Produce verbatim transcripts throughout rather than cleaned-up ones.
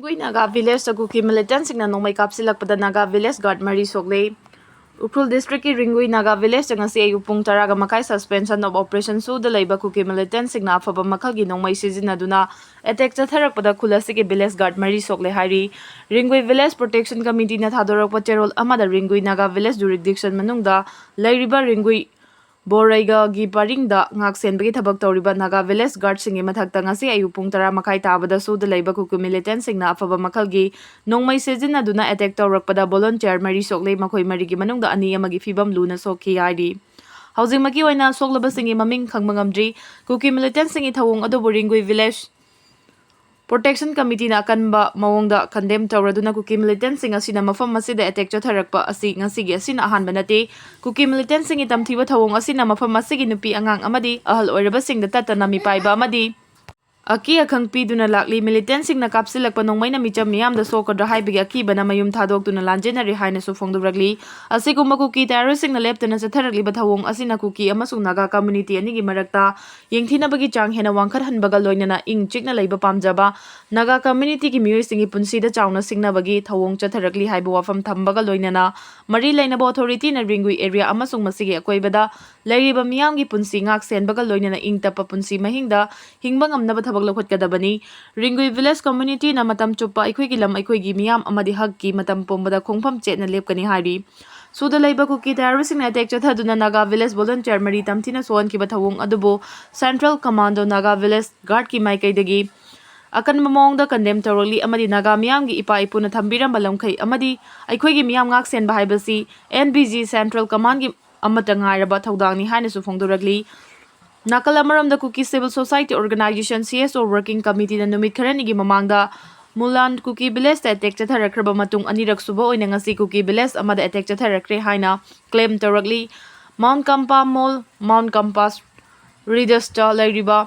ꯔꯤꯡꯒꯨꯏ ꯅꯥꯒꯥ ꯚꯤꯂꯦꯖꯇ ꯀꯨꯀꯤ ꯃꯤꯂꯤꯇꯦꯟꯁꯤꯡꯅ ꯅꯣꯡꯃꯩ ꯀꯥꯞꯁꯤꯜꯂꯛꯄꯗ ꯅꯥꯒꯥ ꯚꯤꯂꯦꯖ ꯒꯥꯔꯗ ꯃꯔꯤ ꯁꯣꯛꯂꯦ꯫ ꯎꯈ꯭ꯔꯨꯜ ꯗꯤꯁꯇ꯭ꯔꯤꯛꯀꯤ ꯔꯤꯡꯒꯨꯏ ꯅꯥꯒꯥ ꯚꯤꯂꯦꯖꯇ ꯉꯁꯤ ꯑꯌꯨꯛ ꯄꯨꯡ ꯇꯔꯥꯒ ꯃꯈꯥꯏ suspension of operation ꯁꯨꯗ ꯂꯩꯕ ꯀꯨꯀꯤ ꯃꯤꯂꯤꯇꯦꯟꯁꯤꯡꯅ ꯑꯐꯕ ꯃꯈꯜꯒꯤ ꯅꯣꯡꯃꯩ ꯁꯤꯖꯤꯟꯅꯗꯨꯅ ꯑꯦꯇꯦꯛ ꯆꯠꯊꯔꯛꯄꯗ ꯈꯨꯜ ꯑꯁꯤꯒꯤ ꯚꯤꯂꯦꯖ ꯒꯥꯔꯗ ꯃꯔꯤ ꯁꯣꯛꯂꯦ ꯍꯥꯏꯔꯤ꯫ ꯔꯤꯡꯒꯨꯏ ꯚꯤꯂꯦꯖ ꯄ꯭ꯔꯣꯇꯦꯛꯁꯟ ꯀꯃꯤꯇꯤꯅ ꯊꯥꯗꯣꯔꯛꯄ ꯆꯦꯔꯣꯜ ꯑꯃꯗ ꯔꯤꯡꯒꯨꯏ ꯅꯥꯒꯥ ꯚꯤꯂꯦꯖ ꯖꯨꯔꯤꯗꯤꯛꯁꯟ ꯃꯅꯨꯡꯗ ꯂꯩꯔꯤꯕ ꯔꯤꯡꯒꯨꯏ ꯕꯣꯔꯩꯒꯒꯤ ꯄꯔꯤꯡꯗ ꯉꯥꯛ ꯁꯦꯟꯕꯒꯤ ꯊꯕꯛ ꯇꯧꯔꯤꯕ ꯅꯥꯒꯥ ꯚꯤꯂꯦꯖ ꯒꯥꯔꯗꯁꯤꯡꯒꯤ ꯃꯊꯛꯇ ꯉꯁꯤ ꯑꯌꯨꯛ ꯄꯨꯡ ꯇꯔꯥ ꯃꯈꯥꯏ ꯇꯥꯕꯗ ꯁꯨꯗ ꯂꯩꯕ ꯀꯨꯀꯤ ꯃꯤꯂꯤꯇꯦꯟꯁꯤꯡꯅ ꯑꯐꯕ ꯃꯈꯜꯒꯤ ꯅꯣꯡꯃꯩ ꯁꯤꯖꯤꯟꯅꯗꯨꯅ ꯑꯦꯇꯦꯛ ꯇꯧꯔꯛꯄꯗ ꯚꯣꯂꯨꯟꯇꯤꯌꯔ ꯃꯔꯤ ꯁꯣꯛꯂꯦ, ꯃꯈꯣꯏ ꯃꯔꯤꯒꯤ ꯃꯅꯨꯡꯗ ꯑꯅꯤ ꯑꯃꯒꯤ ꯐꯤꯕꯝ ꯂꯨꯅ ꯁꯣꯛꯈꯤ ꯍꯥꯏꯔꯤ꯫ ꯍꯧꯖꯤꯛꯃꯛꯀꯤ ꯑꯣꯏꯅ ꯁꯣꯛꯂꯕꯁꯤꯡꯒꯤ ꯃꯃꯤꯡ ꯈꯪꯕ ꯉꯝꯗ꯭ꯔꯤ꯫ ꯀꯨꯀꯤ ꯃꯤꯂꯤꯇꯦꯟꯁꯤꯡꯒꯤ ꯊꯧꯑꯣꯡ ꯑꯗꯨꯕꯨ ꯔꯤꯡꯒꯨꯏ ꯚꯤꯂꯦꯖ ꯄ꯭ꯔꯣꯇꯦꯛꯁꯟ ꯀꯃꯤꯇꯤꯅ ꯑꯀꯟꯕ ꯃꯑꯣꯡꯗ ꯀꯟꯗꯦꯝ ꯇꯧꯔꯗꯨꯅ ꯀꯨꯀꯤ ꯃꯤꯂꯤꯇꯦꯟꯁꯤꯡ ꯑꯁꯤꯅ ꯃꯐꯝ ꯑꯁꯤꯗ ꯑꯦꯇꯦꯛ ꯆꯠꯊꯔꯛꯄ ꯑꯁꯤ ꯉꯁꯤꯒꯤ ꯑꯁꯤꯅ ꯑꯍꯥꯟꯕ ꯅꯠꯇꯦ꯫ ꯀꯨꯀꯤ ꯃꯤꯂꯤꯇꯦꯟꯁꯤꯡꯒꯤ ꯇꯝꯊꯤꯕ ꯊꯧꯑꯣꯡ ꯑꯁꯤꯅ ꯃꯐꯝ ꯑꯁꯤꯒꯤ ꯅꯨꯄꯤ ꯑꯉꯥꯡ ꯑꯃꯗꯤ ꯑꯍꯜ ꯑꯣꯏꯔꯕꯁꯤꯡꯗ ꯇꯠꯇꯅ ꯃꯤꯄꯥꯏꯕ ꯑꯃꯗꯤ ꯑꯀꯤ ꯑꯈꯪ ꯄꯤꯗꯨꯅ ꯂꯥꯛꯂꯤ꯫ ꯃꯤꯂꯤꯇꯦꯟꯁꯤꯡꯅ ꯀꯥꯞꯁꯤꯜꯂꯛꯄ ꯅꯣꯡꯃꯩꯅ ꯃꯤꯆꯝ ꯃꯤꯌꯥꯝꯗ ꯁꯣꯛꯀꯗ꯭ꯔꯥ ꯍꯥꯏꯕꯒꯤ ꯑꯀꯤꯕꯅ ꯃꯌꯨꯝ ꯊꯥꯗꯣꯛꯇꯨꯅ ꯂꯥꯟꯖꯦꯟꯅꯔꯤ ꯍꯥꯏꯅꯁꯨ ꯐꯣꯡꯗꯣꯔꯛꯂꯤ꯫ ꯑꯁꯤꯒꯨꯝꯕ ꯀꯨꯀꯤ ꯇꯦꯔꯣꯔꯤꯁꯁꯤꯡꯅ ꯂꯦꯞꯇꯅ ꯆꯠꯊꯔꯛꯂꯤꯕ ꯊꯧꯑꯣꯡ ꯑꯁꯤꯅ ꯀꯨꯀꯤ ꯑꯃꯁꯨꯡ ꯅꯥꯒꯥ ꯀꯝꯃ꯭ꯌꯨꯅꯤꯇꯤ ꯑꯅꯤꯒꯤ ꯃꯔꯛꯇ ꯌꯦꯡꯊꯤꯅꯕꯒꯤ ꯆꯥꯡ ꯍꯦꯟꯅ ꯋꯥꯡꯈꯠꯍꯟꯕꯒ ꯂꯣꯏꯅꯅ ꯏꯪ ꯆꯤꯛꯅ ꯂꯩꯕ ꯄꯥꯝꯖꯕ ꯅꯥꯒꯥ ꯀꯝꯃ꯭ꯌꯨꯅꯤꯇꯤꯒꯤ ꯃꯤꯑꯣꯏꯁꯤꯡꯒꯤ ꯄꯨꯟꯁꯤꯗ ꯆꯥꯎꯅ ꯁꯤꯡꯅꯕꯒꯤ ꯊꯧꯑꯣꯡ ꯆꯠꯊꯔꯛꯂꯤ ꯍꯥꯏꯕ ꯋꯥꯐꯝ ꯊꯝꯕꯒ ꯂꯣꯏꯅꯅ ꯃꯔꯤ ꯂꯩꯅꯕ ꯑꯣꯊꯣꯔꯤꯇꯤꯅ ꯔꯤꯡꯒꯨꯏ ꯑꯦꯔꯤꯌꯥ ꯑꯃꯁꯨꯡ ꯃꯁꯤꯒꯤ ꯑꯀꯣꯏꯕꯗ ꯂꯩꯔꯤꯕ ꯃꯤꯌꯥꯝꯒꯤ ꯄꯨꯟꯁꯤ ꯉꯥꯛ ꯁꯦꯟꯕꯒ ꯂꯣꯏꯅꯅ ꯏꯪ ꯇꯞꯄ ꯄꯨꯟꯁꯤ ꯃꯍꯤꯡꯗ ꯍꯤꯡꯕ ꯉꯝꯅꯕ ꯊꯕꯛ ꯂꯧꯈꯠꯀꯗꯕꯅꯤ꯫ ꯔꯤꯡꯒꯨꯏ ꯚꯤꯂꯦꯖ ꯀꯝꯃ꯭ꯌꯨꯅꯤꯇꯤꯅ ꯃꯇꯝ ꯆꯨꯞꯄ ꯑꯩꯈꯣꯏꯒꯤ ꯂꯝ, ꯑꯩꯈꯣꯏꯒꯤ ꯃꯤꯌꯥꯝ ꯑꯃꯗꯤ ꯍꯛꯀꯤ ꯃꯇꯝ ꯄꯨꯝꯕꯗ ꯈꯣꯡꯐꯝ ꯆꯦꯠꯅ ꯂꯦꯞꯀꯅꯤ ꯍꯥꯏꯔꯤ꯫ ꯁꯨꯗ ꯂꯩꯕ ꯀꯨꯀꯤ ꯇꯦꯔꯣꯔꯤꯁꯁꯤꯡꯅ ꯑꯦꯇꯦꯛ ꯆꯠꯊꯗꯨꯅ ꯅꯥꯒꯥ ꯚꯤꯂꯦꯖ ꯚꯣꯂꯨꯟꯇꯤꯌꯔ ꯃꯔꯤ ꯇꯝꯊꯤꯅ ꯁꯣꯛꯍꯟꯈꯤꯕ ꯊꯧꯑꯣꯡ ꯑꯗꯨꯕꯨ ꯁꯦꯟꯇ꯭ꯔꯦꯜ ꯀꯃꯥꯟꯗꯣ ꯅꯥꯒꯥ ꯚꯤꯂꯦꯖ ꯒꯥꯔꯗꯀꯤ ꯃꯥꯏꯀꯩꯗꯒꯤ ꯑꯀꯟꯕ ꯃꯑꯣꯡꯗ ꯀꯟꯗꯦꯝ ꯇꯧꯔꯛꯂꯤ ꯑꯃꯗꯤ ꯅꯥꯒꯥ ꯃꯤꯌꯥꯝꯒꯤ ꯏꯄꯥ ꯏꯄꯨꯅ ꯊꯝꯕꯤꯔꯝꯕ ꯂꯝꯈꯩ ꯑꯃꯗꯤ ꯑꯩꯈꯣꯏꯒꯤ ꯃꯤꯌꯥꯝ ꯉꯥꯛ ꯁꯦꯟꯕ ꯍꯥꯏꯕꯁꯤ ꯑꯦꯟ ꯕꯤ ꯖꯤ ꯁꯦꯟꯇ꯭ꯔꯦꯜ ꯀꯃꯥꯟꯒꯤ ꯑꯃꯠꯇ ꯉꯥꯏꯔꯕ ꯊꯧꯗꯥꯡꯅꯤ ꯍꯥꯏꯅꯁꯨ ꯐꯣꯡꯗꯣꯔꯛꯂꯤ꯫ ꯅꯥꯀꯜ ꯑꯃꯔꯣꯝꯗ ꯀꯨꯀꯤ civil society organisation, C S ꯑꯣ, ꯋꯥꯔꯀꯤꯡ ꯀꯃꯤꯇꯤꯅ ꯅꯨꯃꯤꯠ ꯈꯔꯅꯤꯒꯤ ꯃꯃꯥꯡꯗ ꯃꯨꯂꯥꯟ ꯀꯨꯀꯤ ꯚꯤꯂꯦꯖꯇ ꯑꯦꯇꯦꯛ ꯆꯠꯊꯔꯛꯈ꯭ꯔꯕ ꯃꯇꯨꯡ ꯑꯅꯤꯔꯛ ꯁꯨꯕ ꯑꯣꯏꯅ ꯉꯁꯤ ꯀꯨꯀꯤ ꯚꯤꯂꯦꯖ ꯑꯃꯗ ꯑꯦꯇꯦꯛ ꯆꯠꯊꯔꯛꯈ꯭ꯔꯦ ꯍꯥꯏꯅ ꯀ꯭ꯂꯦꯝ ꯇꯧꯔꯛꯂꯤ꯫ ꯃꯥꯎꯟ ꯀꯝꯄꯥ ꯃꯣꯜ, ꯃꯥꯎꯟ ꯀꯝꯄꯥꯁ ꯔꯤꯗꯁꯇ ꯂꯩꯔꯤꯕ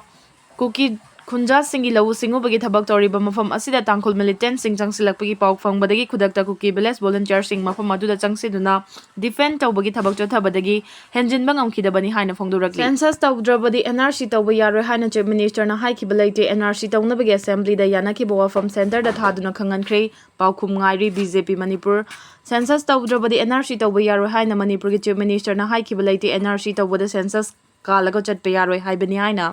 ꯀꯨꯀꯤ ꯈꯨꯟꯖꯥꯁꯤꯡꯒꯤ ꯂꯧꯎ ꯁꯤꯡꯎꯕꯒꯤ ꯊꯕꯛ ꯇꯧꯔꯤꯕ ꯃꯐꯝ ꯑꯁꯤꯗ ꯇꯥꯡꯈꯨꯜ militantꯁꯤꯡ ꯆꯪꯁꯤꯜꯂꯛꯄꯒꯤ ꯄꯥꯎ ꯐꯪꯕꯗꯒꯤ ꯈꯨꯗꯛꯇ ꯀꯨꯀꯤ village volunteerꯁꯤꯡ ꯃꯐꯝ ꯑꯗꯨꯗ ꯆꯪꯁꯤꯟꯗꯨꯅ defend ꯇꯧꯕꯒꯤ ꯊꯕꯛ ꯆꯠꯊꯕꯗꯒꯤ ꯍꯦꯟꯖꯤꯟꯕ ꯉꯝꯈꯤꯗꯕꯅꯤ ꯍꯥꯏꯅ ꯐꯣꯡꯗꯣꯔꯛꯂꯤ꯫ Census ꯇꯧꯗ꯭ꯔꯕꯗꯤ N R C ꯇꯧꯕ ꯌꯥꯔꯣꯏ ꯍꯥꯏꯅ Chief Ministerꯅ ꯍꯥꯏꯈꯤꯕ ꯂꯩꯇꯦ꯫ N R C ꯇꯧꯅꯕꯒꯤ Assemblyꯗ ꯌꯥꯅꯈꯤꯕ ꯋꯥꯐꯝ centreꯗ ꯊꯥꯗꯨꯅ ꯈꯪꯍꯟꯈ꯭ꯔꯦ꯫ ꯄꯥꯎꯈꯨꯝ ꯉꯥꯏꯔꯤ B J P Manipur. Census ꯇꯧꯗ꯭ꯔꯕꯗꯤ N R C ꯇꯧꯕ ꯌꯥꯔꯣꯏ ꯍꯥꯏꯅ ꯃꯅꯤꯄꯨꯔꯒꯤ Chief Ministerꯅ ꯍꯥꯏꯈꯤꯕ ꯂꯩꯇꯦ꯫ N R C ꯇꯧꯕꯗ census ꯀꯥꯜꯂꯒ ꯆꯠꯄ ꯌꯥꯔꯣꯏ ꯍꯥꯏꯕꯅꯤ ꯍꯥꯏꯅ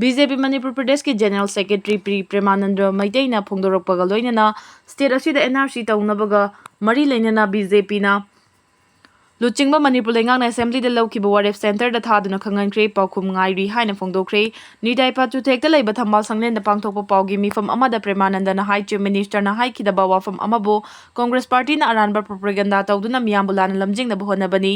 B J P ꯃꯅꯤꯄꯨꯔ ꯄ꯭ꯔꯗꯦꯁꯀꯤ General Secretary ꯄ꯭ꯔꯤ ꯄ꯭ꯔꯦꯃꯥꯅꯟꯗ ꯃꯩꯇꯩꯅ ꯐꯣꯡꯗꯣꯔꯛꯄꯒ ꯂꯣꯏꯅꯅ state ꯑꯁꯤꯗ N R C ꯇꯧꯅꯕꯒ ꯃꯔꯤ ꯂꯩꯅꯅ B J Pꯅ ꯂꯨꯆꯤꯡꯕ ꯃꯅꯤꯄꯨꯔ ꯂꯩꯉꯥꯛꯅ Assemblyꯗ ꯂꯧꯈꯤꯕ ꯋꯥꯔꯦꯞ centreꯗ ꯊꯥꯗꯨꯅ ꯈꯪꯍꯟꯈ꯭ꯔꯦ꯫ ꯄꯥꯎꯈꯨꯝ ꯉꯥꯏꯔꯤ ꯍꯥꯏꯅ ꯐꯣꯡꯗꯣꯛꯈ꯭ꯔꯦ꯫ ꯅꯤꯇꯥꯏ ꯄꯥꯆꯨꯊꯦꯛꯇ ꯂꯩꯕ ꯊꯝꯕꯥꯜ ꯁꯪꯂꯦꯟꯗ ꯄꯥꯡꯊꯣꯛꯄ ꯄꯥꯎꯒꯤ ꯃꯤꯐꯝ ꯑꯃꯗ ꯄ꯭ꯔꯦꯃꯥꯅꯟꯗꯅ ꯍꯥꯏ, Chief Ministerꯅ ꯍꯥꯏꯈꯤꯗꯕ ꯋꯥꯐꯝ ꯑꯃꯕꯨ Congress Partyꯅ ꯑꯔꯥꯟꯕ propaganda ꯇꯧꯗꯨꯅ ꯃꯤꯌꯥꯝꯕꯨ ꯂꯥꯟꯅ ꯂꯝꯖꯤꯡꯅꯕ ꯍꯣꯠꯅꯕꯅꯤ꯫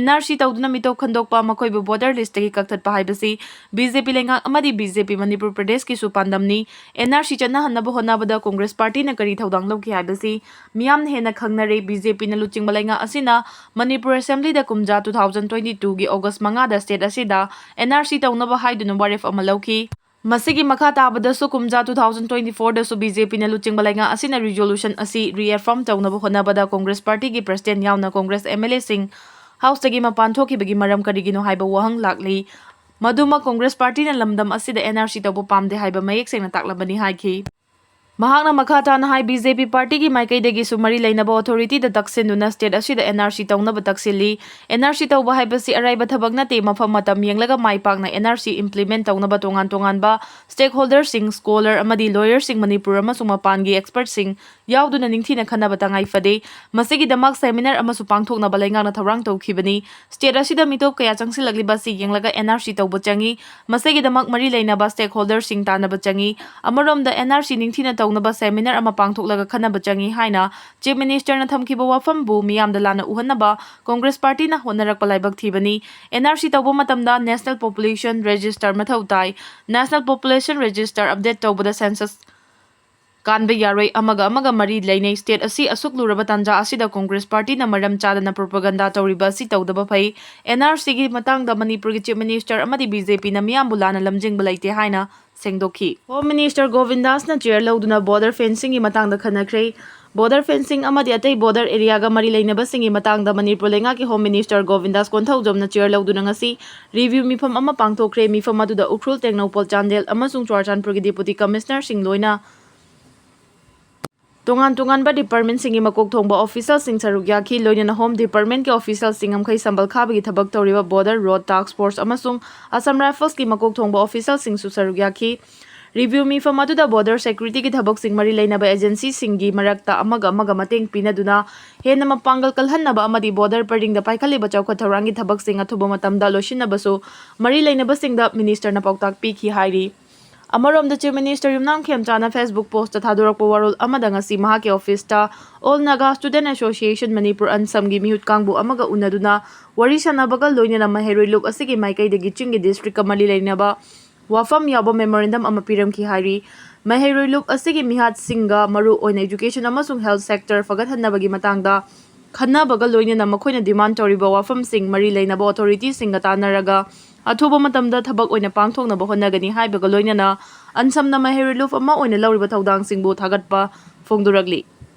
N R C ꯇꯧꯗꯨꯅ ꯃꯤꯇꯣꯞ ꯈꯟꯗꯣꯛꯄ, ꯃꯈꯣꯏꯕꯨ voter listꯇꯒꯤ ꯀꯛꯊꯠꯄ ꯍꯥꯏꯕꯁꯤ B J P ꯂꯩꯉꯥꯛ ꯑꯃꯗꯤ B J P Manipur ꯄ꯭ꯔꯗꯦꯁꯀꯤꯁꯨ ꯄꯥꯟꯗꯝꯅꯤ꯫ N R C ꯆꯠꯅꯍꯟꯅꯕ ꯍꯣꯠꯅꯕꯗ Congress Partyꯅ ꯀꯔꯤ ꯊꯧꯗꯥꯡ ꯂꯧꯈꯤ ꯍꯥꯏꯕꯁꯤ ꯃꯤꯌꯥꯝꯅ ꯍꯦꯟꯅ ꯈꯪꯅꯔꯦ꯫ B J Pꯅ ꯂꯨꯆꯤꯡꯕ ꯂꯩꯉꯥꯛ ꯑꯁꯤꯅ ꯃꯅꯤꯄꯨꯔ Assemblyꯗ ꯀꯨꯝꯖꯥ two thousand twenty twoꯒꯤ August ꯃꯉꯥꯗ state ꯑꯁꯤꯗ N R C ꯇꯧꯅꯕ ꯍꯥꯏꯗꯨꯅ ꯋꯥꯔꯦꯞ ꯑꯃ ꯂꯧꯈꯤ꯫ ꯃꯁꯤꯒꯤ ꯃꯈꯥ ꯇꯥꯕꯗꯁꯨ ꯀꯨꯝꯖꯥ two thousand twenty fourꯗꯁꯨ B J Pꯅ ꯂꯨꯆꯤꯡꯕ ꯂꯩꯉꯥꯛ ꯑꯁꯤꯅ resolution ꯑꯁꯤ reaffirm ꯇꯧꯅꯕ ꯍꯣꯠꯅꯕꯗ Congress Partyꯒꯤ President ꯌꯥꯎꯅ Congress M L Aꯁꯤꯡ Houseꯇꯒꯤ ꯃꯄꯥꯟ ꯊꯣꯛꯈꯤꯕꯒꯤ ꯃꯔꯝ ꯀꯔꯤꯒꯤꯅꯣ ꯍꯥꯏꯕ ꯋꯥꯍꯪ ꯂꯥꯛꯂꯤ꯫ ꯃꯗꯨꯃꯛ Congress Partyꯅ ꯂꯝꯗꯝ ꯑꯁꯤꯗ N R C ꯇꯧꯕ ꯄꯥꯝꯗꯦ ꯍꯥꯏꯕ ꯃꯌꯦꯛ ꯁꯦꯡꯅ ꯇꯥꯛꯂꯕꯅꯤ ꯍꯥꯏꯈꯤ꯫ ꯃꯍꯥꯛꯅ ꯃꯈꯥ ꯇꯥꯅ ꯍꯥꯏ, B J P partyꯒꯤ ꯃꯥꯏꯀꯩꯗꯒꯤꯁꯨ ꯃꯔꯤ ꯂꯩꯅꯕ authorityꯗ ꯇꯛꯁꯤꯟꯗꯨꯅ state ꯑꯁꯤꯗ N R C ꯇꯧꯅꯕ ꯇꯛꯁꯤꯜꯂꯤ꯫ N R C ꯇꯧꯕ ꯍꯥꯏꯕꯁꯤ ꯑꯔꯥꯏꯕ ꯊꯕꯛ ꯅꯠꯇꯦ꯫ ꯃꯐꯝ ꯃꯇꯝ ꯌꯦꯡꯂꯒ ꯃꯥꯏ ꯄꯥꯛꯅ N R C implement ꯇꯧꯅꯕ ꯇꯣꯉꯥꯟ ꯇꯣꯉꯥꯟꯕ stakeholderꯁꯤꯡ, scholar ꯑꯃꯗꯤ lawyerꯁꯤꯡ, ꯃꯅꯤꯄꯨꯔ ꯑꯃꯁꯨꯡ ꯃꯄꯥꯟꯒꯤ expertꯁꯤꯡ ꯌꯥꯎꯗꯨꯅ ꯅꯤꯡꯊꯤꯅ ꯈꯟꯅꯕ ꯇꯉꯥꯏ ꯐꯗꯦ꯫ ꯃꯁꯤꯒꯤꯗꯃꯛ seminar ꯑꯃꯁꯨ ꯄꯥꯡꯊꯣꯛꯅꯕ ꯂꯩꯉꯥꯛꯅ ꯊꯧꯔꯥꯡ ꯇꯧꯈꯤꯕꯅꯤ꯫ State ꯑꯁꯤꯗ ꯃꯤꯇꯣꯞ ꯀꯌꯥ ꯆꯪꯁꯤꯜꯂꯛꯂꯤꯕ ꯑꯁꯤ ꯌꯦꯡꯂꯒ N R C ꯇꯧꯕ ꯆꯪꯏ꯫ ꯃꯁꯤꯒꯤꯗꯃꯛ ꯃꯔꯤ ꯂꯩꯅꯕ stakeholderꯁꯤꯡ ꯇꯥꯟꯅꯕ ꯆꯪꯏ꯫ ꯑꯃꯔꯣꯝꯗ N R C ꯅꯤꯡꯊꯤꯅ ꯇꯧꯅꯕ seminar ꯑꯃ ꯄꯥꯡꯊꯣꯛꯂꯒ ꯈꯟꯅꯕ ꯆꯪꯏ ꯍꯥꯏꯅ Chief Ministerꯅ ꯊꯝꯈꯤꯕ ꯋꯥꯐꯝꯕꯨ ꯃꯤꯌꯥꯝꯗ ꯂꯥꯟꯅ ꯎꯍꯟꯅꯕ Congress partyꯅ ꯍꯣꯠꯅꯔꯛꯄ ꯂꯥꯏꯕꯛ ꯊꯤꯕꯅꯤ꯫ N R C ꯇꯧꯕ ꯃꯇꯝꯗ National Population Register ꯃꯊꯧ ꯇꯥꯏ꯫ National Population Register update ꯇꯧꯕꯗ census ꯀꯥꯟꯕ ꯌꯥꯔꯣꯏ, ꯑꯃꯒ ꯑꯃꯒ ꯃꯔꯤ ꯂꯩꯅꯩ꯫ ꯁ꯭ꯇꯦꯠ ꯑꯁꯤ ꯑꯁꯨꯛ ꯂꯨꯔꯕ ꯇꯥꯟꯖꯥ ꯑꯁꯤꯗ ꯀꯣꯡꯒ꯭ꯔꯦꯁ ꯄꯥꯔꯇꯤꯅ ꯃꯔꯝ ꯆꯥꯗꯅ ꯄ꯭ꯔꯣꯄꯒꯟꯗꯥ ꯇꯧꯔꯤꯕ ꯑꯁꯤ ꯇꯧꯗꯕ ꯐꯩ꯫ ꯑꯦꯟ ꯑꯥꯔ ꯁꯤꯒꯤ ꯃꯇꯥꯡꯗ ꯃꯅꯤꯄꯨꯔꯒꯤ ꯆꯤꯐ ꯃꯤꯅꯤꯁꯇꯔ ꯑꯃꯗꯤ ꯕꯤ ꯖꯦ ꯄꯤꯅ ꯃꯤꯌꯥꯝꯕꯨ ꯂꯥꯟꯅ ꯂꯝꯖꯤꯡꯕ ꯂꯩꯇꯦ ꯍꯥꯏꯅ ꯁꯦꯡꯗꯣꯛꯈꯤ꯫ ꯍꯣꯝ ꯃꯤꯅꯤꯁꯇꯔ ꯒꯣꯕꯤꯟꯗꯥꯁꯅ ꯆꯦꯌꯔ ꯂꯧꯗꯨꯅ ꯕꯣꯔꯗꯔ ꯐꯦꯟꯁꯤꯡꯒꯤ ꯃꯇꯥꯡꯗ ꯈꯟꯅꯈ꯭ꯔꯦ꯫ ꯕꯣꯔꯗꯔ ꯐꯦꯟꯁꯤꯡ ꯑꯃꯗꯤ ꯑꯇꯩ ꯕꯣꯔꯗꯔ ꯑꯦꯔꯤꯌꯥꯒ ꯃꯔꯤ ꯂꯩꯅꯕꯁꯤꯡꯒꯤ ꯃꯇꯥꯡꯗ ꯃꯅꯤꯄꯨꯔ ꯂꯩꯉꯥꯛꯀꯤ ꯍꯣꯝ ꯃꯤꯅꯤꯁꯇꯔ ꯒꯣꯕꯤꯟꯗꯥꯁ ꯀꯣꯟꯊꯧꯖꯝꯅ ꯆꯦꯌꯔ ꯂꯧꯗꯨꯅ ꯉꯁꯤ ꯔꯤꯚ꯭ꯌꯨ ꯃꯤꯐꯝ ꯑꯃ ꯄꯥꯡꯊꯣꯛꯈ꯭ꯔꯦ꯫ ꯃꯤꯐꯝ ꯑꯗꯨꯗ ꯎꯈ꯭ꯔꯨꯜ, ꯇꯦꯡꯅꯧꯄꯜ, ꯆꯥꯟꯗꯦꯜ ꯑꯃꯁꯨꯡ ꯆꯨꯔꯥꯆꯥꯟꯄꯨꯔꯒꯤ ꯗꯤꯄꯨꯇꯤ ꯀꯃꯤꯁꯅꯔꯁꯤꯡ ꯂꯣꯏꯅ ꯇꯣꯉꯥꯟ ꯇꯣꯉꯥꯟꯕ ꯗꯤꯄꯥꯔꯠꯃꯦꯟꯁꯤꯡꯒꯤ ꯃꯀꯣꯛ ꯊꯣꯡꯕ ꯑꯣꯐꯤꯁꯤꯌꯦꯜꯁꯤꯡ ꯁꯔꯨꯛ ꯌꯥꯈꯤ꯫ ꯂꯣꯏꯅꯅ ꯍꯣꯝ ꯗꯤꯄꯥꯔꯠꯃꯦꯟꯒꯤ ꯑꯣꯐꯤꯁꯤꯌꯦꯜꯁꯤꯡ ꯉꯝꯈꯩ ꯁꯝꯕꯜ ꯈꯥꯕꯒꯤ ꯊꯕꯛ ꯇꯧꯔꯤꯕ ꯕꯣꯔꯗꯔ ꯔꯣꯗ ꯇꯥꯛꯁ ꯐꯣꯔꯁ ꯑꯃꯁꯨꯡ ꯑꯁꯥꯝ ꯔꯥꯏꯐꯜꯁꯀꯤ ꯃꯀꯣꯛ ꯊꯣꯡꯕ ꯑꯣꯐꯤꯁꯤꯌꯦꯜꯁꯤꯡꯁꯨ ꯁꯔꯨꯛ ꯌꯥꯈꯤ꯫ ꯔꯤꯚ꯭ꯌꯨ ꯃꯤꯐꯝ ꯑꯗꯨꯗ ꯕꯣꯔꯗꯔ ꯁꯦꯀ꯭ꯌꯨꯔꯤꯇꯤꯒꯤ ꯊꯕꯛꯁꯤꯡ ꯃꯔꯤ ꯂꯩꯅꯕ ꯑꯦꯖꯦꯟꯁꯤꯁꯤꯡꯒꯤ ꯃꯔꯛꯇ ꯑꯃꯒ ꯑꯃꯒ ꯃꯇꯦꯡ ꯄꯤꯅꯗꯨꯅ ꯍꯦꯟꯅ ꯃꯄꯥꯡꯒꯜ ꯀꯜꯍꯟꯅꯕ ꯑꯃꯗꯤ ꯕꯣꯔꯗꯔ ꯄꯔꯤꯡꯗ ꯄꯥꯏꯈꯠꯂꯤꯕ ꯆꯥꯎꯈꯠ ꯊꯧꯔꯥꯡꯒꯤ ꯊꯕꯛꯁꯤꯡ ꯑꯊꯨꯕ ꯃꯇꯝꯗ ꯂꯣꯏꯁꯤꯟꯅꯕꯁꯨ ꯃꯔꯤ ꯂꯩꯅꯕꯁꯤꯡꯗ ꯃꯤꯅꯤꯁꯇꯔꯅ ꯄꯥꯎꯇꯥꯛ ꯄꯤꯈꯤ ꯍꯥꯏꯔꯤ꯫ ꯑꯃꯔꯣꯝꯗ, ꯆꯤꯐ ꯃꯤꯅꯤꯁꯇꯔ ꯌꯨꯝꯅꯥꯝ ꯈꯦꯝꯆꯥꯅ ꯐꯦꯁꯕꯨꯛ ꯄꯣꯁꯇ ꯊꯥꯗꯣꯔꯛꯄ ꯋꯥꯔꯣꯜ ꯑꯃꯗ ꯉꯁꯤ ꯃꯍꯥꯛꯀꯤ ꯑꯣꯐꯤꯁꯇ all Naga student association Manipur, ꯑꯟꯁꯝꯒꯤ ꯃꯤꯍꯨꯠ ꯀꯥꯡꯕꯨ ꯑꯃꯒ ꯎꯅꯗꯨꯅ ꯋꯥꯔꯤ ꯁꯥꯟꯅꯕꯒ ꯂꯣꯏꯅꯅ ꯃꯍꯩꯔꯣꯏ ꯂꯨꯞ ꯑꯁꯤꯒꯤ ꯃꯥꯏꯀꯩꯗꯒꯤ ꯆꯤꯡꯒꯤ ꯗꯤꯁꯇ꯭ꯔꯤꯛꯀ ꯃꯔꯤ ꯂꯩꯅꯕ ꯋꯥꯐꯝ ꯌꯥꯎꯕ ꯃꯦꯃꯣꯔꯦꯟꯗꯝ ꯑꯃ ꯄꯤꯔꯝꯈꯤ ꯍꯥꯏꯔꯤ꯫ ꯃꯍꯩꯔꯣꯏ ꯂꯨꯞ ꯑꯁꯤꯒꯤ ꯃꯤꯍꯥꯠꯁꯤꯡꯒ ꯃꯔꯨ ꯑꯣꯏꯅ ꯏꯖꯨꯀꯦꯁꯟ ꯑꯃꯁꯨꯡ ꯍꯦꯜꯊ ꯁꯦꯛꯇꯔ ꯐꯒꯠꯍꯟꯅꯕꯒꯤ ꯃꯇꯥꯡꯗ ꯈꯟꯅꯕꯒ ꯂꯣꯏꯅꯅ ꯃꯈꯣꯏꯅ ꯗꯤꯃꯥꯟ ꯇꯧꯔꯤꯕ ꯋꯥꯐꯝꯁꯤꯡ ꯃꯔꯤ ꯂꯩꯅꯕ ꯑꯣꯊꯣꯔꯤꯇꯤꯁꯤꯡꯒ ꯇꯥꯟꯅꯔꯒ ꯑꯊꯨꯕ ꯃꯇꯝꯗ ꯊꯕꯛ ꯑꯣꯏꯅ ꯄꯥꯡꯊꯣꯛꯅꯕ ꯍꯣꯠꯅꯒꯅꯤ ꯍꯥꯏꯕꯒ ꯂꯣꯏꯅꯅ ꯑꯟꯁꯝꯅ ꯃꯍꯩꯔꯣꯏ ꯂꯨꯞ ꯑꯃ ꯑꯣꯏꯅ ꯂꯧꯔꯤꯕ ꯊꯧꯗꯥꯡꯁꯤꯡꯕꯨ ꯊꯥꯒꯠꯄ ꯐꯣꯡꯗꯣꯔꯛꯂꯤ꯫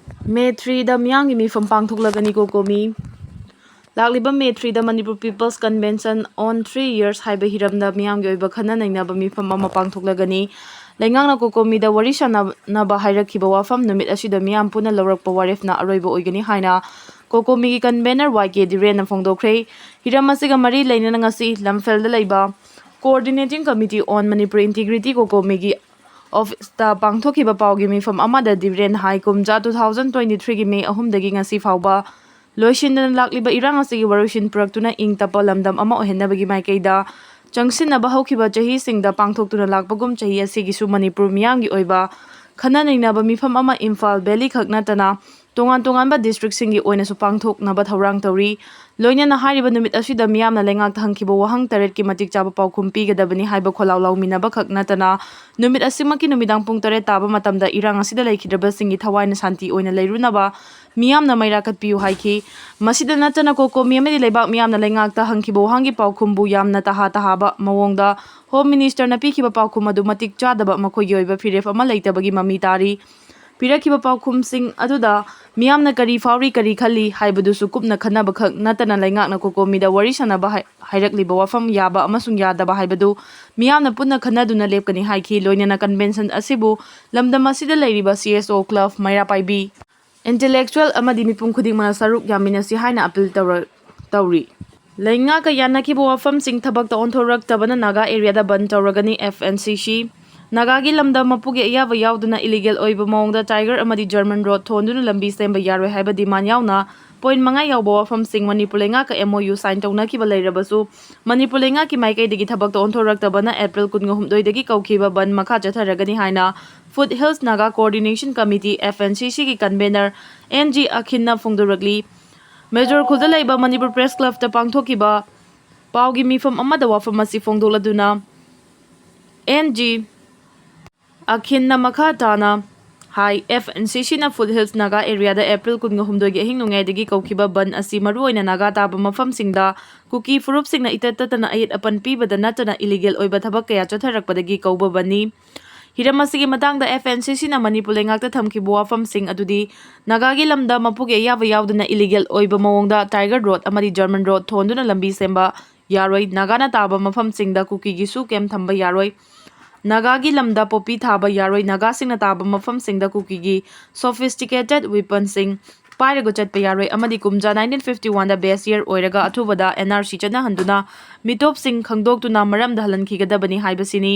ꯃꯦ ꯊ꯭ꯔꯤꯗ ꯃꯤꯌꯥꯝꯒꯤ ꯃꯤꯐꯝ ꯄꯥꯡꯊꯣꯛꯂꯒꯅꯤ ꯀꯣꯀꯣꯃꯤ꯫ ꯂꯥꯛꯂꯤꯕ ꯃꯦ ꯊ꯭ꯔꯤꯗ ꯃꯅꯤꯄꯨꯔ ꯄꯤꯄꯜꯁ ꯀꯟꯚꯦꯟꯁꯟ ꯑꯣꯟ ꯊ꯭ꯔꯤ ꯏꯌꯔꯁ ꯍꯥꯏꯕ ꯍꯤꯔꯝꯗ ꯃꯤꯌꯥꯝꯒꯤ ꯑꯣꯏꯕ ꯈꯟꯅ ꯅꯩꯅꯕ ꯃꯤꯐꯝ ꯑꯃ ꯄꯥꯡꯊꯣꯛꯂꯒꯅꯤ꯫ ꯂꯩꯉꯥꯛꯅ ꯀꯣꯀꯣꯃꯤꯗ ꯋꯥꯔꯤ ꯁꯥꯟꯅꯅꯕ ꯍꯥꯏꯔꯛꯈꯤꯕ ꯋꯥꯐꯝ ꯅꯨꯃꯤꯠ ꯑꯁꯤꯗ ꯃꯤꯌꯥꯝ ꯄꯨꯟꯅ ꯂꯧꯔꯛꯄ ꯋꯥꯔꯦꯞꯅ ꯑꯔꯣꯏꯕ ꯑꯣꯏꯒꯅꯤ ꯍꯥꯏꯅ ꯀꯣꯀꯣꯃꯤꯒꯤ ꯀꯟꯚꯦꯅꯔ ꯋꯥꯏ ꯀꯦ ꯗꯤꯔꯦꯟꯅ ꯐꯣꯡꯗꯣꯛꯈ꯭ꯔꯦ꯫ ꯍꯤꯔꯝ ꯑꯁꯤꯒ ꯃꯔꯤ ꯂꯩꯅꯅ ꯉꯁꯤ ꯂꯝꯐꯦꯜꯗ ꯂꯩꯕ Coordinating Committee on Manipur Integrity ꯀꯣꯀꯣꯃꯤꯒꯤ ꯑꯣꯐꯤꯁꯇ ꯄꯥꯡꯊꯣꯛꯈꯤꯕ ꯄꯥꯎꯒꯤ ꯃꯤꯐꯝ ꯑꯃꯗ ꯗꯤꯔꯦꯟ ꯍꯥꯏ, ꯀꯨꯝꯖꯥ ꯇꯨ ꯊꯥꯎꯖꯟ ꯇ꯭ꯋꯦꯟꯇꯤ ꯊ꯭ꯔꯤꯒꯤ ꯃꯦ ꯑꯍꯨꯝꯗꯒꯤ ꯉꯁꯤ ꯐꯥꯎꯕ ꯂꯣꯏꯁꯤꯟꯗꯅ ꯂꯥꯛꯂꯤꯕ ꯏꯔꯥꯡ ꯑꯁꯤꯒꯤ ꯋꯥꯔꯣꯏꯁꯤꯟ ꯄꯨꯔꯛꯇꯨꯅ ꯏꯪ ꯇꯞꯄ ꯂꯝꯗꯝ ꯑꯃ ꯑꯣꯏꯍꯟꯅꯕꯒꯤ ꯃꯥꯏꯀꯩꯗ ꯆꯪꯁꯤꯟꯅꯕ ꯍꯧꯈꯤꯕ ꯆꯍꯤꯁꯤꯡꯗ ꯄꯥꯡꯊꯣꯛꯇꯨꯅ ꯂꯥꯛꯄꯒꯨꯝ ꯆꯍꯤ ꯑꯁꯤꯒꯤꯁꯨ ꯃꯅꯤꯄꯨꯔ ꯃꯤꯌꯥꯝꯒꯤ ꯑꯣꯏꯕ ꯈꯟꯅ ꯅꯩꯅꯕ ꯃꯤꯐꯝ ꯑꯃ ꯏꯝꯐꯥꯜ ꯚꯦꯂꯤ ꯈꯛ ꯅꯠꯇꯅ ꯇꯣꯉꯥꯟ ꯇꯣꯉꯥꯟꯕ ꯗꯤꯁꯇ꯭ꯔꯤꯛꯁꯤꯡꯒꯤ ꯑꯣꯏꯅꯁꯨ ꯄꯥꯡꯊꯣꯛꯅꯕ ꯊꯧꯔꯥꯡ ꯇꯧꯔꯤ꯫ ꯂꯣꯏꯅꯅ ꯍꯥꯏꯔꯤꯕ ꯅꯨꯃꯤꯠ ꯑꯁꯤꯗ ꯃꯤꯌꯥꯝꯅ ꯂꯩꯉꯥꯛꯇ ꯍꯪꯈꯤꯕ ꯋꯥꯍꯪ ꯇꯔꯦꯠꯀꯤ ꯃꯇꯤꯛ ꯆꯥꯕ ꯄꯥꯎꯈꯨꯝ ꯄꯤꯒꯗꯕꯅꯤ ꯍꯥꯏꯕ ꯈꯣꯜꯂꯥꯎ ꯂꯥꯎꯃꯤꯟꯅꯕ ꯈꯛ ꯅꯠꯇꯅ, ꯅꯨꯃꯤꯠ ꯑꯁꯤꯃꯛꯀꯤ ꯅꯨꯃꯤꯗꯥꯡ ꯄꯨꯡ ꯇꯔꯦꯠ ꯇꯥꯕ ꯃꯇꯝꯗ ꯏꯔꯥꯡ ꯑꯁꯤꯗ ꯂꯩꯈꯤꯗ꯭ꯔꯕꯁꯤꯡꯒꯤ ꯊꯋꯥꯏꯅ ꯁꯥꯟꯇꯤ ꯑꯣꯏꯅ ꯂꯩꯔꯨꯅꯕ ꯃꯤꯌꯥꯝꯅ ꯃꯩꯔꯥ ꯀꯠꯄꯤꯌꯨ ꯍꯥꯏꯈꯤ꯫ ꯃꯁꯤꯗ ꯅꯠꯇꯅ ꯀꯣꯀꯣꯃꯤ ꯑꯃꯗꯤ ꯂꯩꯕꯥꯛ ꯃꯤꯌꯥꯝꯅ ꯂꯩꯉꯥꯛꯇ ꯍꯪꯈꯤꯕ ꯋꯥꯍꯪꯒꯤ ꯄꯥꯎꯈꯨꯝꯕꯨ ꯌꯥꯝꯅ ꯇꯍꯥ ꯇꯍꯥꯕ ꯃꯑꯣꯡꯗ ꯍꯣꯝ ꯃꯤꯅꯤꯁꯇꯔꯅ ꯄꯤꯈꯤꯕ ꯄꯥꯎꯈꯨꯝ ꯑꯗꯨ ꯃꯇꯤꯛ ꯆꯥꯗꯕ, ꯃꯈꯣꯏꯒꯤ ꯑꯣꯏꯕ ꯐꯤꯔꯦꯞ ꯑꯃ ꯂꯩꯇꯕꯒꯤ ꯃꯃꯤ ꯇꯥꯔꯤ꯫ ꯄꯤꯔꯛꯈꯤꯕ ꯄꯥꯎꯈꯨꯝꯁꯤꯡ ꯑꯗꯨꯗ ꯃꯤꯌꯥꯝꯅ ꯀꯔꯤ ꯐꯥꯎꯔꯤ, ꯀꯔꯤ ꯈꯜꯂꯤ ꯍꯥꯏꯕꯗꯨꯁꯨ ꯀꯨꯞꯅ ꯈꯟꯅꯕ ꯈꯛ ꯅꯠꯇꯅ ꯂꯩꯉꯥꯛꯅ ꯀꯣꯀꯣꯃꯤꯗ ꯋꯥꯔꯤ ꯁꯥꯟꯅꯕ ꯍꯥꯏ-, ꯍꯥꯏꯔꯛꯂꯤꯕ ꯋꯥꯐꯝ ꯌꯥꯕ ꯑꯃꯁꯨꯡ ꯌꯥꯗꯕ ꯍꯥꯏꯕꯗꯨ ꯃꯤꯌꯥꯝꯅ ꯄꯨꯟꯅ ꯈꯟꯅꯗꯨꯅ ꯂꯦꯞꯀꯅꯤ ꯍꯥꯏꯈꯤ꯫ ꯂꯣꯏꯅꯅ ꯀꯟꯚꯦꯟꯁꯟ ꯑꯁꯤꯕꯨ ꯂꯝꯗꯝ ꯑꯁꯤꯗ ꯂꯩꯔꯤꯕ ꯁꯤ ꯑꯦꯁ ꯑꯣ ꯀ꯭ꯂꯕ, ꯃꯩꯔꯥ ꯄꯥꯏꯕꯤ, ꯏꯟꯇꯦꯂꯦꯛꯆꯨꯋꯦꯜ ꯑꯃꯗꯤ ꯃꯤꯄꯨꯝ ꯈꯨꯗꯤꯡꯃꯛꯅ ꯁꯔꯨꯛ ꯌꯥꯃꯤꯟꯅꯁꯤ ꯍꯥꯏꯅ ꯑꯄꯤꯜ ꯇꯧꯔ-, ꯇꯧꯔꯤ꯫ ꯂꯩꯉꯥꯛꯀ ꯌꯥꯅꯈꯤꯕ ꯋꯥꯐꯝꯁꯤꯡ ꯊꯕꯛꯇ ꯑꯣꯟꯊꯣꯔꯛꯇꯕꯅ ꯅꯥꯒꯥ ꯑꯦꯔꯤꯌꯥꯗ ꯕꯟ ꯇꯧꯔꯒꯅꯤ, ꯑꯦꯐ ꯑꯦꯟ ꯁꯤ ꯁꯤ꯫ ꯅꯥꯒꯥꯒꯤ ꯂꯝꯗ ꯃꯄꯨꯒꯤ ꯑꯌꯥꯕ ꯌꯥꯎꯗꯅ ꯏꯂꯤꯒꯦꯜ ꯑꯣꯏꯕ ꯃꯑꯣꯡꯗ ꯇꯥꯏꯒꯔ ꯑꯃꯗꯤ ꯖꯔꯃꯟ ꯔꯣꯗ ꯊꯣꯟꯗꯨꯅ ꯂꯝꯕꯤ ꯁꯦꯝꯕ ꯌꯥꯔꯣꯏ ꯍꯥꯏꯕ ꯗꯤꯃꯥꯟ ꯌꯥꯎꯅ ꯄꯣꯏꯟꯠ ꯃꯉꯥ ꯌꯥꯎꯕ ꯋꯥꯐꯝꯁꯤꯡ Manipur ꯂꯩꯉꯥꯛꯀ M O U sign ꯇꯧꯅꯈꯤꯕ ꯂꯩꯔꯕꯁꯨ, ꯃꯅꯤꯄꯨꯔ ꯂꯩꯉꯥꯛꯀꯤ ꯃꯥꯏꯀꯩꯗꯒꯤ ꯊꯕꯛꯇ ꯑꯣꯟꯊꯣꯔꯛꯇꯕꯅ ꯑꯦꯄ꯭ꯔꯤꯜ ꯀꯨꯟꯒ ꯍꯨꯝꯗꯣꯏꯗꯒꯤ ꯀꯧꯈꯤꯕ ꯕꯟ ꯃꯈꯥ ꯆꯠꯊꯔꯒꯅꯤ ꯍꯥꯏꯅ foothills Naga coordination committee, F N C ꯁꯤꯒꯤ ꯀꯟꯚꯦꯅꯔ ꯑꯦꯟ ꯖꯤ ꯑꯈꯤꯟꯅ ꯐꯣꯡꯗꯣꯔꯛꯂꯤ꯫ ꯃꯦꯖꯣꯔ ꯈꯨꯜꯗ ꯂꯩꯕ ꯃꯅꯤꯄꯨꯔ ꯄ꯭ꯔꯦꯁ ꯀ꯭ꯂꯕꯇ ꯄꯥꯡꯊꯣꯛꯈꯤꯕ ꯄꯥꯎꯒꯤ ꯃꯤꯐꯝ ꯑꯃꯗ ꯋꯥꯐꯝ ꯑꯁꯤ ꯐꯣꯡꯗꯣꯛꯂꯗꯨꯅ ꯑꯦꯟ ꯖꯤ ꯑꯈꯤꯟꯅ ꯃꯈꯥ ꯇꯥꯅ ꯍꯥꯏ, ꯑꯦꯐ ꯑꯦꯟ ꯁꯤ ꯁꯤꯅ ꯐꯨꯠ ꯍꯤꯜꯁ ꯅꯥꯒꯥ ꯑꯦꯔꯤꯌꯥꯗ ꯑꯦꯄ꯭ꯔꯤꯜ ꯀꯨꯟꯒ ꯍꯨꯝꯗꯣꯏꯒꯤ ꯑꯍꯤꯡ ꯅꯣꯡꯌꯥꯏꯗꯒꯤ ꯀꯧꯈꯤꯕ ꯕꯟ ꯑꯁꯤ ꯃꯔꯨꯑꯣꯏꯅ ꯅꯥꯒꯥ ꯇꯥꯕ ꯃꯐꯝꯁꯤꯡꯗ ꯀꯨꯀꯤ ꯐꯨꯔꯨꯞꯁꯤꯡꯅ ꯏꯇꯠ ꯇꯠꯇꯅ ꯑꯌꯦꯠ ꯑꯄꯟ ꯄꯤꯕꯗ ꯅꯠꯇꯅ ꯏꯂꯤꯒꯦꯜ ꯑꯣꯏꯕ ꯊꯕꯛ ꯀꯌꯥ ꯆꯠꯊꯔꯛꯄꯗꯒꯤ ꯀꯧꯕ ꯕꯟꯅꯤ꯫ ꯍꯤꯔꯝ ꯑꯁꯤꯒꯤ ꯃꯇꯥꯡꯗ ꯑꯦꯐ ꯑꯦꯟ ꯁꯤ ꯁꯤꯅ ꯃꯅꯤꯄꯨꯔ ꯂꯩꯉꯥꯛꯇ ꯊꯝꯈꯤꯕ ꯋꯥꯐꯝꯁꯤꯡ ꯑꯗꯨꯗꯤ, ꯅꯥꯒꯥꯒꯤ ꯂꯝꯗ ꯃꯄꯨꯒꯤ ꯑꯌꯥꯕ ꯌꯥꯎꯗꯅ ꯏꯂꯤꯒꯦꯜ ꯑꯣꯏꯕ ꯃꯑꯣꯡꯗ ꯇꯥꯏꯒꯔ ꯔꯣꯗ ꯑꯃꯗꯤ ꯖꯔꯃꯟ ꯔꯣꯗ ꯊꯣꯟꯗꯨꯅ ꯂꯝꯕꯤ ꯁꯦꯝꯕ ꯌꯥꯔꯣꯏ, ꯅꯥꯒꯥꯅ ꯇꯥꯕ ꯃꯐꯝꯁꯤꯡꯗ ꯀꯨꯀꯤꯒꯤ ꯁꯨ ꯀꯦꯝ ꯊꯝꯕ ꯌꯥꯔꯣꯏ, ꯅꯥꯒꯥꯒꯤ ꯂꯝꯗ ꯄꯣꯄꯤ ꯊꯥꯕ ꯌꯥꯔꯣꯏ, ꯅꯥꯒꯥꯁꯤꯡꯅ ꯇꯥꯕ ꯃꯐꯝꯁꯤꯡꯗ ꯀꯨꯀꯤꯒꯤ ꯁꯣꯐꯤꯁꯇꯤꯀꯦꯇꯦꯗ ꯋꯤꯄꯟꯁꯤꯡ ꯄꯥꯏꯔꯒ ꯆꯠꯄ ꯌꯥꯔꯣꯏ ꯑꯃꯗꯤ ꯀꯨꯝꯖꯥ ꯅꯥꯏꯟꯇꯤꯟ ꯐꯤꯐꯇꯤ ꯋꯥꯟꯗ ꯕꯦꯁ ꯌꯔ ꯑꯣꯏꯔꯒ ꯑꯊꯨꯕꯗ ꯑꯦꯟ ꯑꯥꯔ ꯁꯤ ꯆꯠꯅꯍꯟꯗꯨꯅ ꯃꯤꯇꯣꯞꯁꯤꯡ ꯈꯪꯗꯣꯛꯇꯨꯅ ꯃꯔꯝꯗ ꯍꯜꯍꯟꯈꯤꯒꯗꯕꯅꯤ ꯍꯥꯏꯕꯁꯤꯅꯤ꯫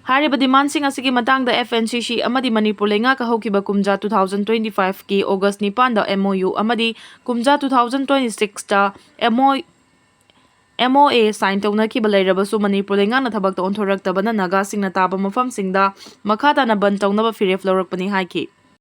ꯍꯥꯏꯔꯤꯕ ꯗꯤꯃꯥꯟꯁꯤꯡ ꯑꯁꯤꯒꯤ ꯃꯇꯥꯡꯗ ꯑꯦꯐ ꯑꯦꯟ ꯁꯤ ꯁꯤ ꯑꯃꯗꯤ ꯃꯅꯤꯄꯨꯔ ꯂꯩꯉꯥꯛꯀ ꯍꯧꯈꯤꯕ ꯀꯨꯝꯖꯥ two thousand twenty five ꯀꯤ ꯑꯣꯒꯁ ꯅꯤꯄꯥꯟꯗ ꯑꯦꯝ ꯑꯣ ꯌꯨ ꯑꯃꯗꯤ ꯀꯨꯝꯖꯥ two thousand twenty six ꯇ ꯑꯦꯝ ꯑꯣ, ꯑꯦꯝ ꯑꯣ ꯑꯦ ꯁꯥꯏꯟ ꯇꯧꯅꯈꯤꯕ ꯂꯩꯔꯕꯁꯨ ꯃꯅꯤꯄꯨꯔ ꯂꯩꯉꯥꯛꯅ ꯊꯕꯛꯇ ꯑꯣꯟꯊꯣꯔꯛꯇꯕꯅ ꯅꯥꯒꯥꯁꯤꯡꯅ ꯇꯥꯕ ꯃꯐꯝꯁꯤꯡꯗ ꯃꯈꯥ ꯇꯥꯅ ꯕꯟ ꯇꯧꯅꯕ ꯐꯤꯔꯦꯞ ꯂꯧꯔꯛꯄꯅꯤ ꯍꯥꯏꯈꯤ꯫